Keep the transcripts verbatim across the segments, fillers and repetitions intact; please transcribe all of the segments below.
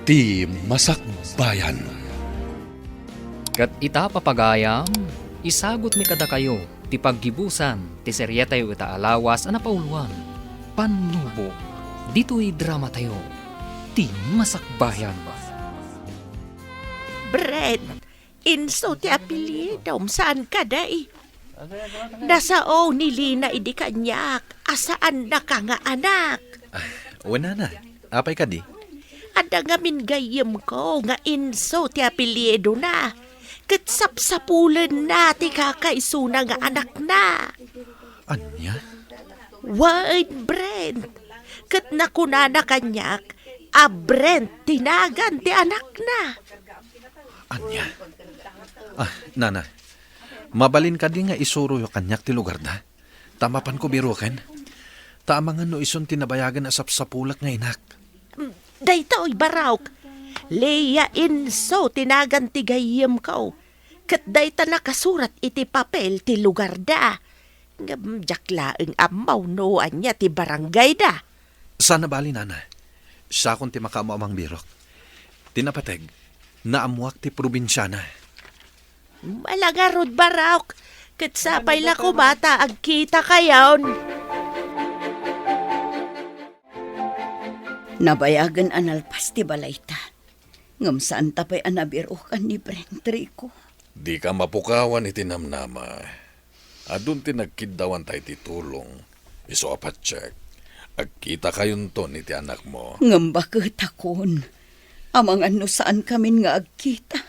Ti Masakbayan. Ket ita, papagayam, isagutmi kadakayo ti paggibusan ti serietayo ita a lawas a napauloan, Pannubo, ditoy dramatayo, Ti Masakbayan. Brent, Inso ti apelyidom, saan kadi? Nasao ni Lina idi kaniak a saannaka nga anak. Ah, wen, nana. Apay kadi? Adda ngamin gayyemko nga Inso ti apelyidona. Ket sapsapulenna ti kakaisuna nga anakna. Ania? Wen, Brent. Ket nakunana kaniak a Brent ti nagan ti anakna. Ania? Ah, nana, mabalin kadi nga isuroyo kaniak ti lugarda? Ta mapanko biroken. Ta amangan no isun ti nabayagen a sapsapulek nga inak. Mm, daytoy, Barok. Leia Inso ti nagan ti gayyemko. Ket dayta nakasurat iti papel ti lugarda. Ngem diak laeng ammo no ania ti barangayda. Saan a bali, nana. Siakon ti makaam-amang birok. Ti napateg, naammoak ti probinsiana. Ala ngarud, Barok, ket sapay la koma ta agkitakayon. Nabayagen a nalpas ti balayta. Ngem saanta pay a nabirokan ni Brent, Rico. Dika mapukawan iti namnama. Adun ti nagkiddawanta iti tulong. Isu a patiek, agkitakayonton iti anakmo. Ngem baketakon, amangan no saankamin nga agkita,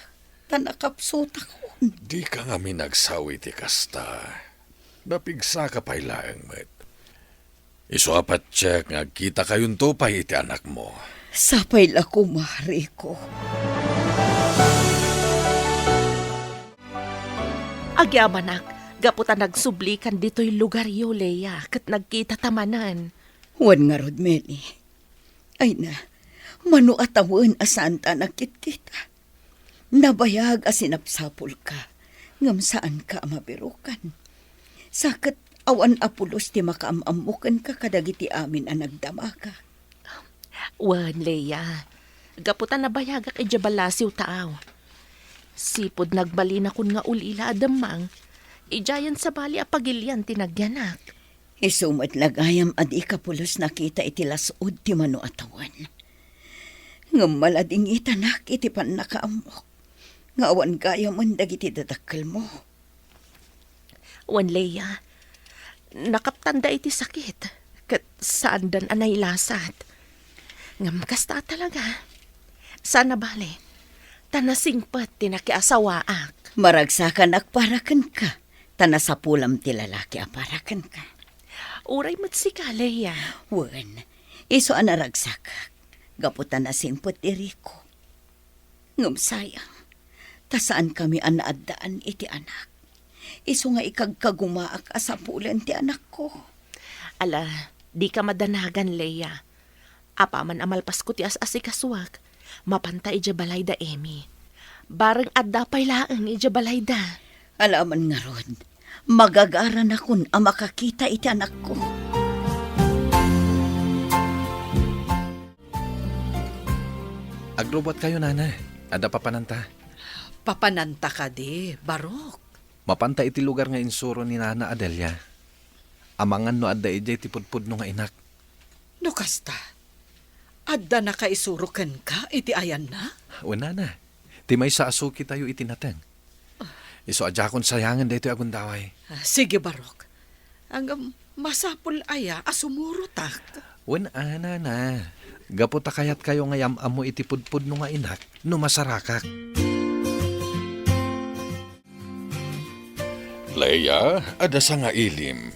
ta nakapsutakon. Dika ngamin agsao iti kasta. Napigsaka pay laeng met. Isu a patiek nga agkitakayonto pay iti anakmo. Sapay la koma, Rico. Agyamanak, gapu ta nagsublikan ditoy lugaryo, Leia, ket nagkitata manen. Wen ngarud, Meli. Ay na, mano a tawen a saanta a nagkitkita. Nabayag a sinapsapulka, ngem saanka a mabirokan. Sa ket awan a pulos ti makaam-ammo kenka kadagiti amin a nagdamagak. Wen, Leia, gapu ta nabayagak idiay balasiw taaw. Sipud nagbalinakon nga ulila a demmang, idiayen sabali a pagilian ti nagyanak. Isu met la gayam a dika pulos nakita iti las-ud ti mano a tawen. Ngem maladingitanak iti pannakaammok nga awan gayamen dagiti dadakkelmo. Wen, Leia, nakaptanda iti sakit, ket saandan a nailasat. Ngem kasta talaga, saan a bale, ta nasingpet ti nakiasawaak. Maragsakanak para kenka, ta nasapulam ti lalaki a para kenka. Uray met sika, Leia. Wen, isu a naragsakak, gapu ta nasingpet ti Rico. Ngem sayang, ta saankami a naaddaan iti anak. Isu nga ikagkagumaak a sapulen ti anakko. Ala, dika madanagan, Leia. Apaman a malpasko ti as-asikasuak, mapanta idiay balay da Emmy. Bareng adda pay laeng idiay balayda. Ala man ngarud, magagaranakon a makakita iti anakko. Agrubbuatkayo, nana. Adda papananta. Papananta kadi, Barok? Mapanta iti lugar nga insuro ni Nana Adelia. Amangan no adda idiay ti pudpudno nga inak. No kasta, adda nakaisuro kenka iti ayanna? Wen, nana. Ti maysa a sukitayo iti nateng. Isu a diakon sayangen daytoy a gundaway. Ah, sige, Barok. Ngem, masapul aya a sumurotak? Wen a, nana. Gapu ta kayatkayo nga yam-ammo iti pudpudno nga inak no masarakak. Leia, adda sangailim.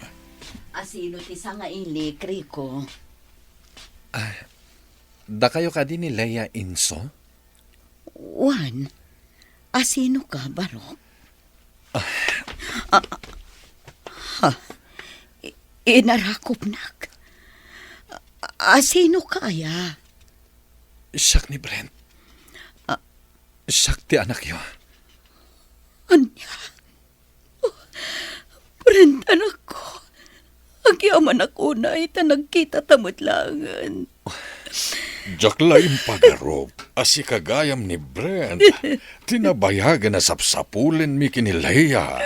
Asino ti sangailik, Rico? Ah, dakayo kadi ni Leia Inso? Wen, asino ka, Barok? Ah. Ah, ha, i-, inarakupnak. Asino ka aya? Siak ni Brent. Ah. Siak ti anakyo. Ania? Brent, anakko. Agyamanak unay ta nagkitata met laengen. Diak la impagarup a sika gayam ni Brent ti nabayagen a sapsapulenmi ken ni Leah.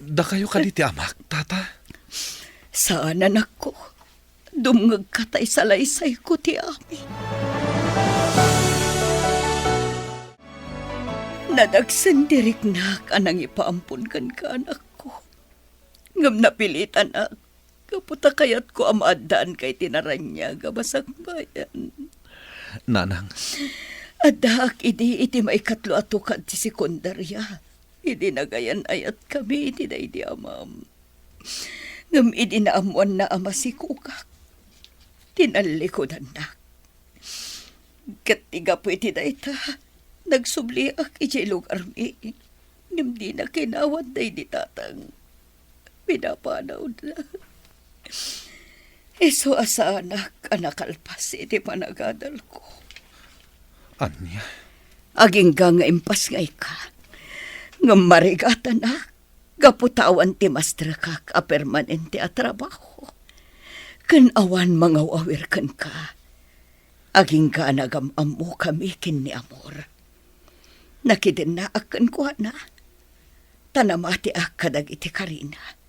Dakayo kadi ti amak, Tata? Saan, anakko. Dumngegka ta isalaysayko ti amin. Nadagsen ti riknak a nangipaampon kenka, anakko. Ngem napilitanak, gapu ta kayatko a maaddaanka iti naraniag a masakbayan. Nanang. Addaak idi iti maikatlo a tukad ti sekundaria, idi nagayan-ayatkami iti daydi amam. Ngem idi naammoanna a masikogak, tinallikudannak. Ket ti gapu iti dayta, nagsubliak idiay lugarmi, ngem dina kinawat daydi tatang. Pinapanawda. Isu a saanak a nakalpas iti panagadalko. Ania? Agingga nga impasngayka, ngem marigatanak gapu ta awan ti mastrekak a permanente a trabaho, ken awan mangaw-awir kenka. Agingga nagam-ammokami ken ni Amor. Nakidennaak kenkuana, ta namatiak kadagiti karina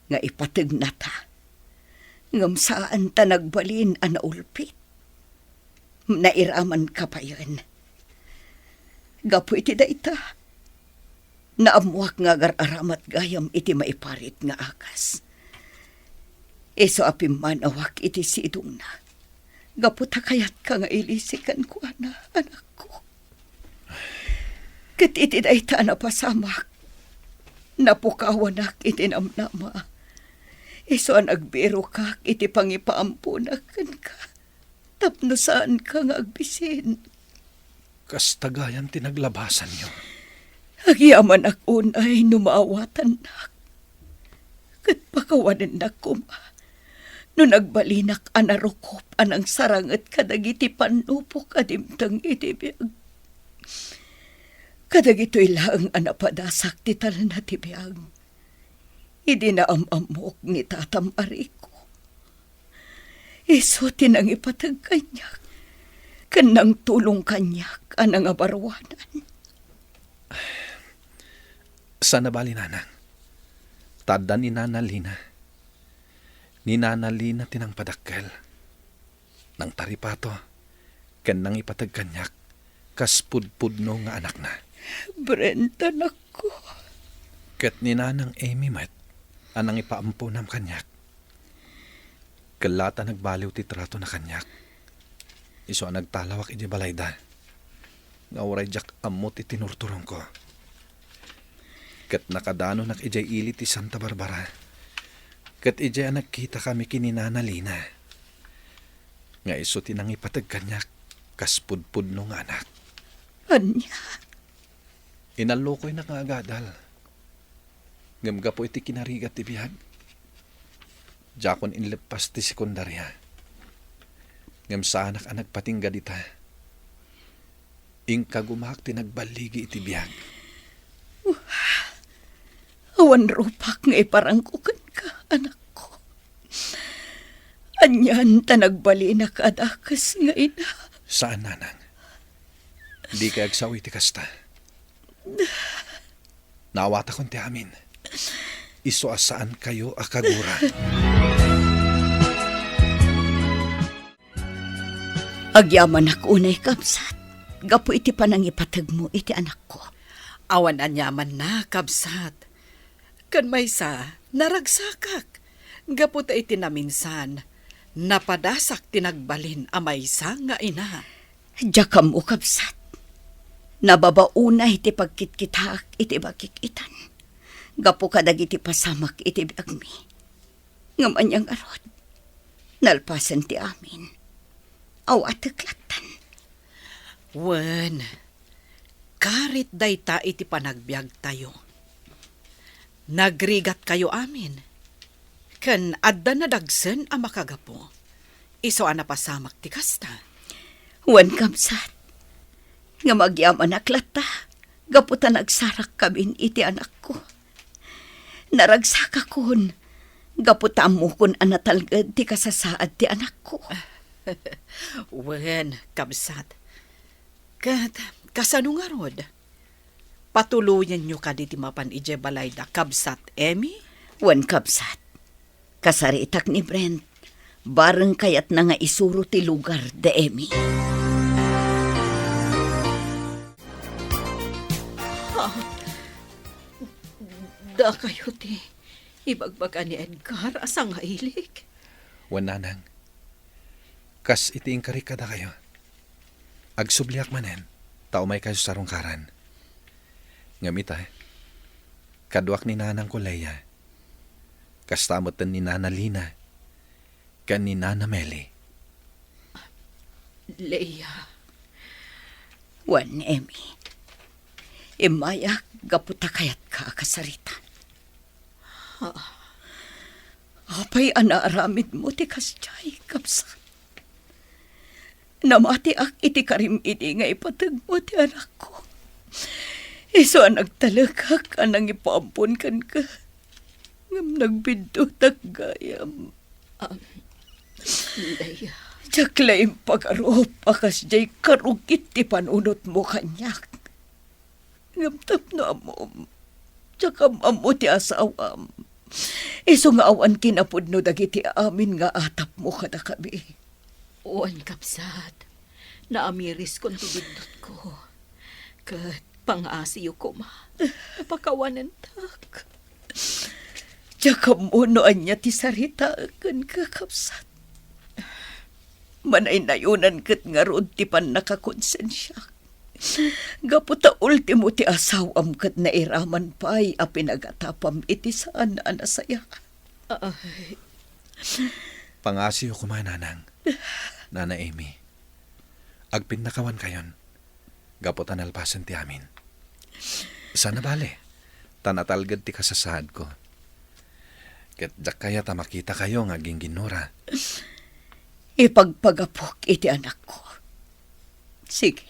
nga ipategnata. Ngem saan ta nagbalin a naulpit. Nairamanka payen. Gapu iti dayta, naammoak nga agar-aramat gayam iti maiparit nga agas. Isu a pimmanawak iti sidongna, gapu ta kayatka nga ilisi kenkuana, anakko. Ket iti dayta a napasamak, napukawanak iti namnama. Isu a nagbirokak iti pangipaamponak kenka, tapno saanka nga agbisin. Kasta gayam ti naglabasanyo. Agyamanak unay no maawatannak, ket pakawanennak koma no nagbalinak a narukop a nangsaranget kadagiti pannupok a dimteng iti biag. Kadagitoy laeng a napadasak ti talna ti biag idi naam-ammok ni Tatam a Rico. Isu ti nangipateg kaniak ken nangtulong kaniak a nangabaruanan. Saan a bali, nanang. Ta adda ni Nana Lina. Ni Nana Lina ti nangpadakkel, nangtaripato, ken nangipateg kaniak kas pudpudno nga anakna. Brent, anakko. Ket ni Nanang Amy met a nangipaamponam kaniak. Kella ta nagbaliw ti tratona kaniak. Isu a nagtalawak idiay balayda, nga uray diak ammo ti tinurturongko. Ket nakadanonak idiay ili ti Santa Barbara, ket idiay a nagkitakami ken ni Nana Lina, nga isu ti nangipateg kaniak kas pudpudno nga anak. Ania? Inallokoynak nga agadal. Ngem gapu iti kinarigat ti biag, diakon inleppas ti sekundaria. Ngem saanak a nagpatingga dita. Inkagumaak ti nagballigi iti biag. Awan rupak nga iparangko kenka, anakko. Anian ta nagbalinak a dakes nga ina? Saan, nanang. Dikay agsao iti kasta. Naawatakon ti amin. Isu a saankayo a kagura. Agyamanak unay, kabsat, gapu iti panangipategmo iti anakko. Awan aniamanna, kabsat. Ken maysa, naragsakak. Gapu ta iti naminsan, napadasak ti nagbalin a maysa nga ina. Diak ammo, kabsat. Nababa unay ti pagkitkitaak iti bagik itan, gapu kadagiti pasamak iti biagmi. Ngem ania ngarud, nalpasen ti amin. Awatek lattan. Wen, karit dayta iti panagbiagtayo. Nagrigatkayo amin, ken adda nadagsen a makagapu. Isu a napasamak ti kasta. Wen, kabsat, ngem agyamanak latta, gapu ta nagsarakkabin iti anakko. Naragsakakon, gapu ta ammokon a natalged ti kasasaad ti anakko. Wen, kabsat. Ket kasano ngarud? Patuloyenyo kadi ti mapan idiay balayda, Kabsat Emmy? Wen, kabsat. Kasaritak ni Brent. Bareng kayatna nga isuro ti lugar da Emmy. Ah, dakayo ti ibagbaga ni Edgar a sangailik? Wen, nanang. Kas iti inkarik kadakayo, agsubliak manen, ta umaykayo sarungkaran. Ngem ita, kaduak ni nanangko Leia, kasta metten ni Nana Lina ken ni Nana Meli. Leia. Wen, Emmy. Immayak gapu ta kayatka a kasarita. Apay a naaramidmo ti kasdiay, kabsat? Namatiak iti karim idi nga ipateg mo ti anakko. Isu a nagtalekak a nangipaammo kenka, ngem nagbiddutak gayam. Um, Leia. Diak la impagarup a kasdiay karugit ti panunotmo kaniak. Ngem tapno ammom, diak am-ammo ti asawam. Isu nga awan kinapudno dagiti amin nga atapmo kadakami. Wen, kabsat, naamiriskon ti biddutko. Ket pangngasiyo koma a pakawanentak. Diak ammo no ania ti saritaek kenka, kabsat. Manaynayonan ket ngarud ti pannakakonsensiak. Gapu ta ultimo ti asawam ket nairaman pay a pinagatapam iti saan a nasayaat. Ay. Pangngasiyo koma, nanang. Nana Emmy, agpinnakawankayon gapu ta nalpasen ti amin. Saan a bale, ta natalged ti kasasaadko. Ket diak kayat a makitakayo nga agingginnura. Ipagpagapok iti anakko. Sige.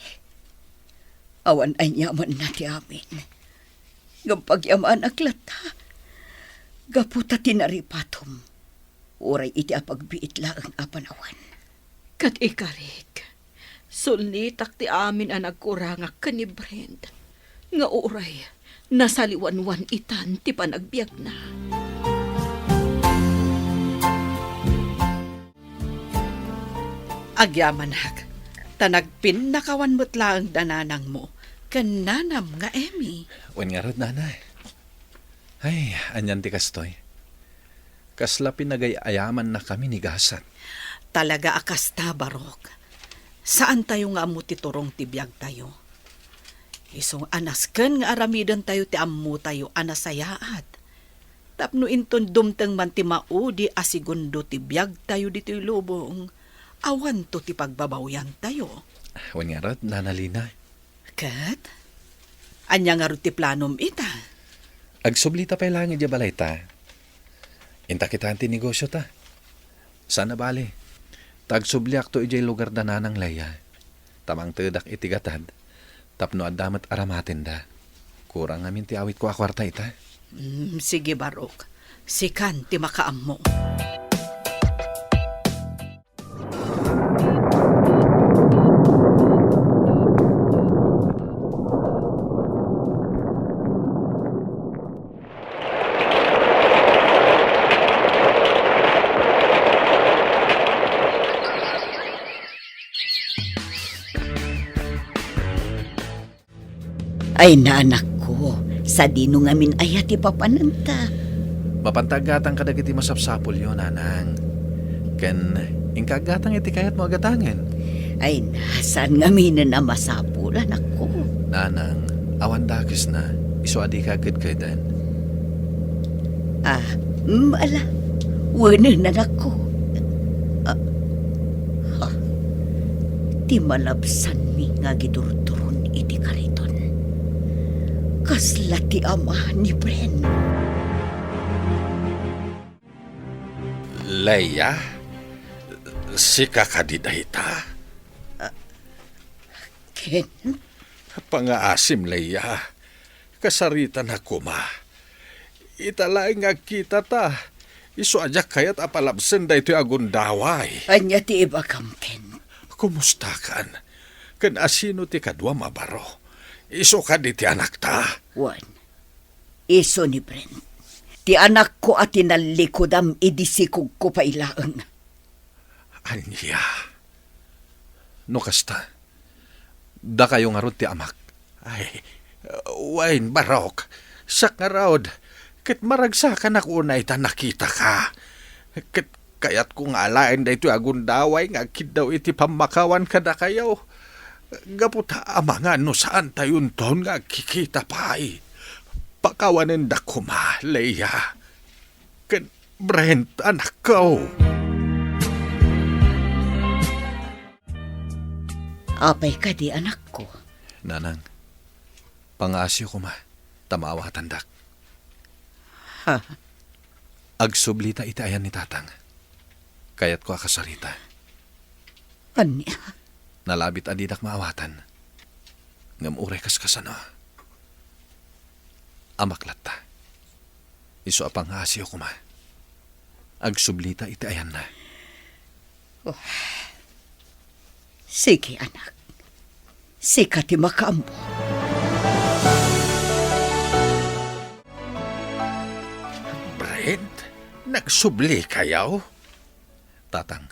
Awan aniamanna ti amin. Ngem pagyamanak latta, gapu ta tinaripatom, uray iti apagbiit laeng a panawen. Ket ikarik, sulnitak ti amin a nagkurangak ken ni Brent, nga uray nasaliwanwan itan ti panagbiagna. Agyamanak, ta nagpinnakawan met laeng da nanangmo ken nanam nga Emmy. Wen ngarud, nanay. Ay, anian ti kastoy? Kasla pinagay-ayamannakami ni gasat. Talaga a kasta, Barok. Saantayo nga ammo ti turong ti biagtayo. Isu a nasken nga aramidentayo ti ammotayo a nasayaat. Tapno inton dumteng man ti maudi a segundo ti biagtayo ditoy lubong, awanto ti pagbabawiantayo. Wen ngarud, Nana Lina. Ket, ania ngarud ti planom ita? Agsublita pay laeng idiay balayta. Inta kitaen ti negosiota. Saan a bale, ta agsubliakto idiay lugar da Nanang Leia, ta mangtedak iti gatad tapno adda met aramatenda. Kurang ngamin ti awitko a kuarta ita. Mm, sige, Barok. Sikan ti makaammo. Ay, nanakko, sadino ngamin aya ti papananta? Mapanta aggatang kadagiti masapsapulyo, nanang. Ken inka aggatang iti kayatmo a gatangen. Ay, na, saan ngaminen a masapul, anakko? Nanang, awan dakesna, isu a dika agkedkeden. Ah, mm, ala, wenen, anakko. Ah, ha, ti malabsanmi nga agidurduron iti kariton. Kasla ti ama ni Bren. Leia, sika kadi dayta? Ah, Ken? Pangngaasim, Leia. Kasaritanak koma. Ita laeng nga agkitata, Isu a diak kayat a palabsen daytoy a gundaway. Ania ti ibagam, Ken? Kumustakan? Ken asino ti kaduam a baro? Isu kadi ti anakta? Wen, isu ni Brent. Ti anakko a tinallikudam idi sikogko pay laeng. Ania? No kasta, dakayo ngarud ti amak. Ay, wen, barok. Siak ngarud, ket maragsakanak unay ta nakitaka. Ket kayatko nga alaen daytoy a gundaway nga agkiddaw iti pammakawan kadakayo. Gapu ta amangan no saantayonton nga agkikita pay. Pakawanendak koma, Leia. Ken Brent, anakko. Apay kadi, anakko? Nanang, pangaasiyo koma, ta maawatandak. Ha? Agsublita iti ayan ni Tatang. Kayatko a kasarita. Ania? Nalabit a didak maawatan. Ngem uray kaskasano, amak latta. Isu a pangaasiyo koma. Agsublita iti ayanna. Oh. Sige, anak. Sika ti makaammo. Brent, nagsubli kayo? Tatang,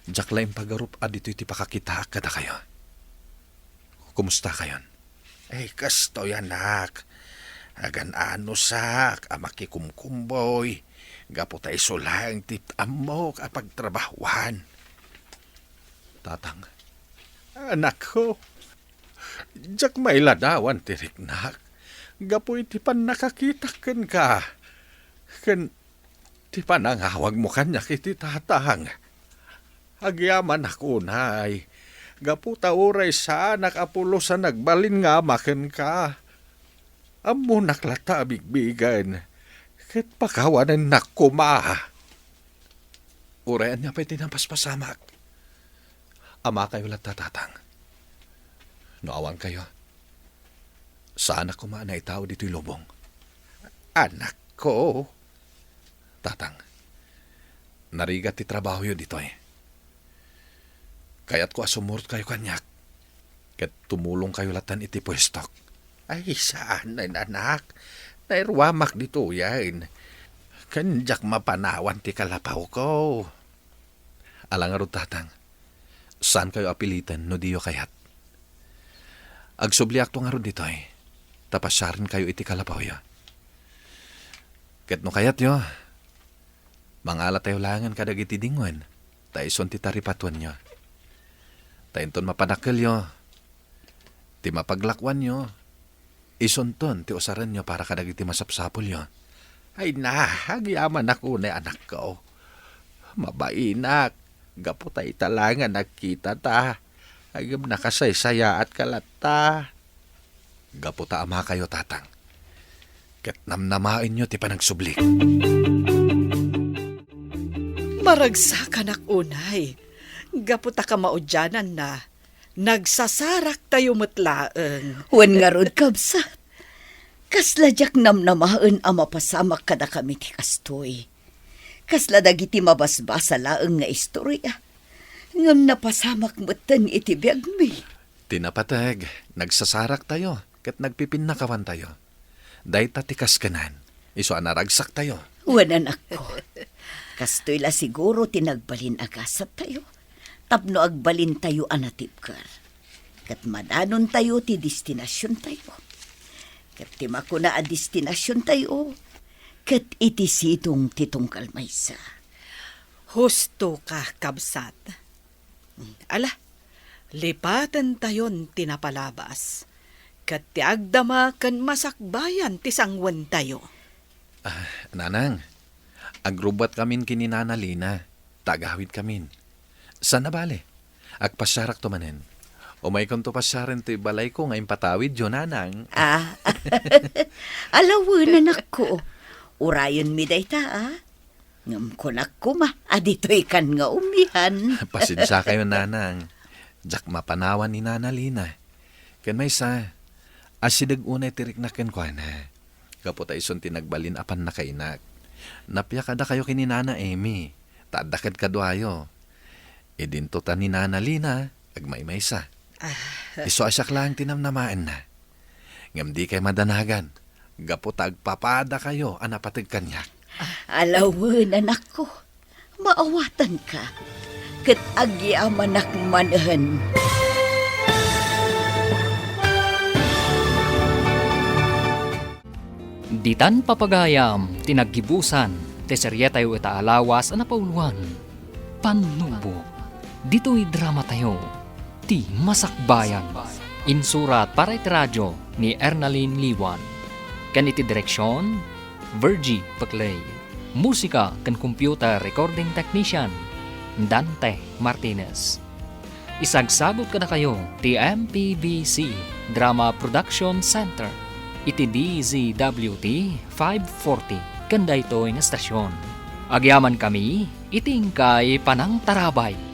diak la impagarup a ditoy ti pakakitaak kadakayo. Kumustakayon? Ay, kastoy, anak. Agan-anusak a makikumkumboy, gapu ta isu laeng ti ammok a pagtrabahuan. Tatang. Anakko, diak mailadawan ti riknak gapu iti pannakakitak kenka. Ken ti panangawagmo kaniak iti Tatang. Agyamanak unay, gapu ta uray saanak a pulos a nagbalin nga ama kenka. Ammonak latta a bigbigen, ket pakawanennak koma. Uray ania pay ti napaspasamak, amakayo latta, Tatang. No awankayo, saanak koma a naitao ditoy lubong. Anakko. Tatang, narigat ti trabahoyo ditoy. Kayatko a sumurotkayo kaniak, ket tumulongkayo lattan iti puestok. Ay, saanen, anak. Nairuamak ditoyen. Ken diak mapanawan ti kalapawko. Ala ngarud, Tatang. Saankayo a piliten no diyo kayat. Agsubliakto ngarud ditoy, ta pasiarenkayo iti kalapawyo. Ket no kayatyo, mangalatayo laengen kadagiti dingwen, ta isun ti taripatuenyo. Ta inton mapadakkelyo, ti mapaglakuanyo, isunton ti usarenyo para kadagiti masapsapulyo. Ay na, agyamanak unay, anakko. Mabainak, gapu ta ita laeng a nagkitata. Ngem nakasaysayaatka latta. Gapu ta amakayo, Tatang, ket namnamaenyo ti panagsublik. Maragsakanak unay, gapu ta kamaudiananna, nagsasaraktayo met laeng. Wen ngarud, kabsat, kasla diak namnamaen a mapasamak kadakami ti kastoy. Kasla dagiti mabasbasa laeng nga istoria, ngem napasamak metten iti biagmi. Ti napateg, nagsasaraktayo ket nagpipinnakawantayo. Dayta ti kaskenan, isu a naragsaktayo. Wen, anakko, kastoy la siguro ti nagbalin a gasattayo tapno agbalintayo a natibker. Ket madanontayo ti destinasiontayo. Ket ti makuna a destinasiontayo, ket iti sidong ti tunggal maysa. Husto ka, kabsat. Ala, lipatentayon ti napalabas, ket ti agdama ken masakbayan ti sangwentayo. Ah, Nanang, agrubbuatkamin ken ni Nana Lina, ta agawidkamin. Saan a bale, agpasiarakto manen. Umaykonto pasiaren ti balayko nga impatawidyo, Nanang. Ah, ala wen, anakko. Urayenmi dayta, ah. Ngem kunak koma a ditoykan nga umian. Pasensiakayo, Nanang. Diak mapanawan ni Nana Lina. Ken maysa, asideg unay ti riknak kenkuana. Gapu ta isun ti nagbalin a pannakainak. Napia kadakayo ken ni Nana Amy, ta adda kadkaduayo. Idinto ta ni Nana Lina agmaymaysa. Ah. Isu a siak laeng ti namnamaenna. Ngem dikay madanagan, gapu ta agpapadakayo a napateg kaniak. Alawen, anakko. Maawatanka, ket agyamanak manen. Ditan papagayam ti naggibusan ti serietayo ita a lawas a napauluan, Pannubo. Ditoy dramatayo, Ti Masakbayan. Insurat para iti radio ni Ernalyn Liwan. Ken iti direksion, Virgie Paclay. Musika ken computer recording technician, Dante Martinez. Isagsagut kadakayo ti M P B C Drama Production Center iti D Z W T five forty ken daytoy nga estasion. Agyamankami iti inkay panangtarabay.